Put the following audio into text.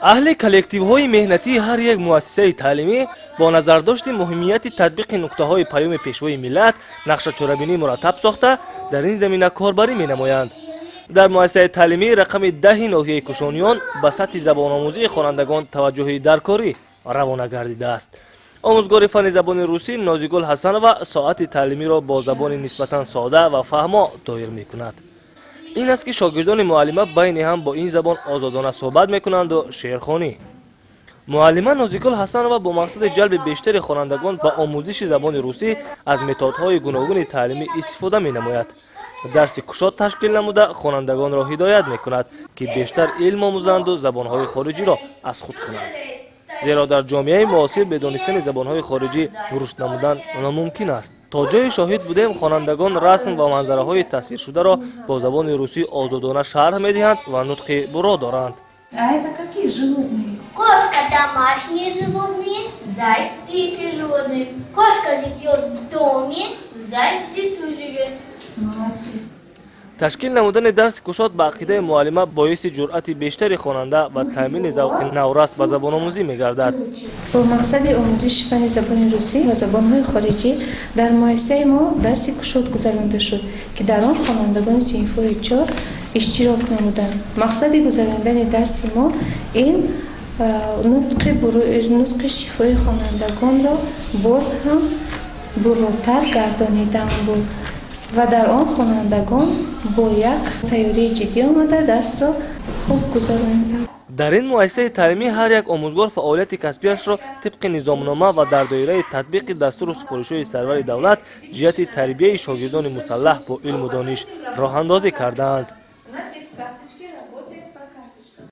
Аҳли коллективҳои меҳнатии ҳар як муассисаи таълимӣ бо назардошти муҳимияти татбиқи нуктаҳои Паёми Пешвои миллат нақша чорабинӣ мураттаб сохта, дар ин замина корбарӣ менамоянд. Дар муассисаи таълимии рақами 10-и ноҳияи Кушониён ба сатҳи забономӯзии хонандагон таваҷҷӯҳи даркорӣ равона гардидааст. Омӯзгори фанни забони русӣ Нозигул Ҳасанова соати таълимиро бо забони нисбатан сода ва фаҳмо доир мекунад. Ин аст, ки шогирдони муаллима байни ҳам бо ин забон озодона суҳбат мекунанду шеърхонӣ. Муаллима Нозигул Ҳасанова бо мақсади ҷалби бештари хонандагон ба омӯзиши забони русӣ аз методҳои гуногуни таълимӣ истифода менамояд. Дарси кушод ташкил намуда, хонандагонро ҳидоят мекунад, ки бештар илм омӯзанду забонҳои хориҷиро аз худ кунанд, зеро дар ҷомеаи муосир бе донистани забонҳои хориҷӣ рушд намудан номумкин аст. То ҷое шоҳид будем, хонандагон расм ва манзараҳои тасвиршударо бо забони русӣ озодона шарҳ медиҳанд ва нутқи бурро доранд. А это какие животные? Кошка — домашние животные. Заяц — дикие животные. Кошка живет в доме. Заяц в лесу живет. Молодцы. Ташкил намудани дарси кушод, ба ақидаи муаллима, боиси ҷуръати бештари хонанда ва таъмини завқи наврас ба забономӯзӣ мегардад. Бо мақсади омӯзиши фанни забони русӣ ва забонҳои хориҷӣ дар муассисаи мо дарси кушод гузаронда шуд, ки дар он хонандагони синфҳои чор иштирок намуданд. Мақсади гузарондани дарси мо ин нутқи шифоии хонандагонро боз ҳам бурротар гардонидан буд ва дар он хонандагон бо як тайёрии ҷиддӣ омада, дарсро хуб гузарониданд. Дар ин муассисаи таълимӣ ҳар як омӯзгор фаъолияти касбияшро тибқи низомнома ва дар доираи татбиқи дастуру супоришҳои сарвари давлат ҷиҳати тарбияи шогирдони мусаллаҳ бо илму дониш роҳандозӣ кардаанд. У нас есть карточки, работаем по карточкам.